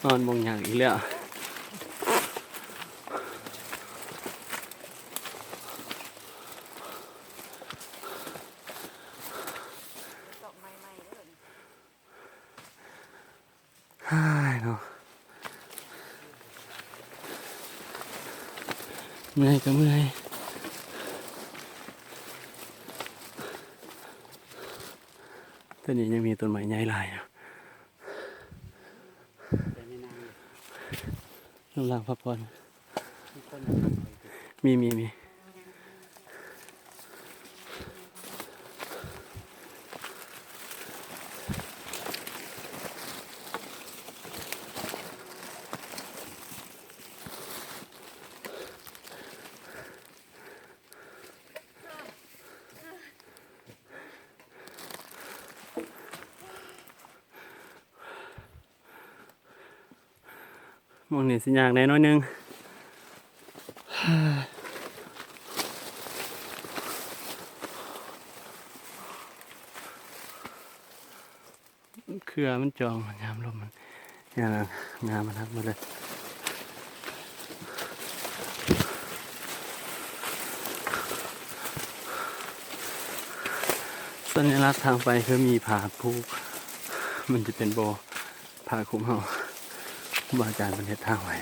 ນອນບ່ອນຫຍັງອີກແລ້ວ. ເນາະ ເມື່ອຍກໍເມື່ອຍ. ແຕ່ນີ້ຍັງມີຕົ້ນໄມ້ໃຫຍ່ຫຼາຍຢູ່. ແຕ່ໃນນາງ ກຳລັງພັກຜ່ອນ. ມີຄົນ ມີ ມີ ມີ. ໝ່ອງນີ້ຊິຍາກແດ່ໜ້ອຍໜຶ່ງ. ເຄືອມັນຈອງ ຍາມລົມມັນ ຍາມງາມັນຫັກໝົດເລີຍ. ສັນຍາລັກທາງໄປຄືມີຜ້າຜູກ ມັນຈະເປັນບໍ່ຜ້າຄຸມເຮົາ ຄູບາອາຈານເພິ່ນເຮັດທາງໄວ້.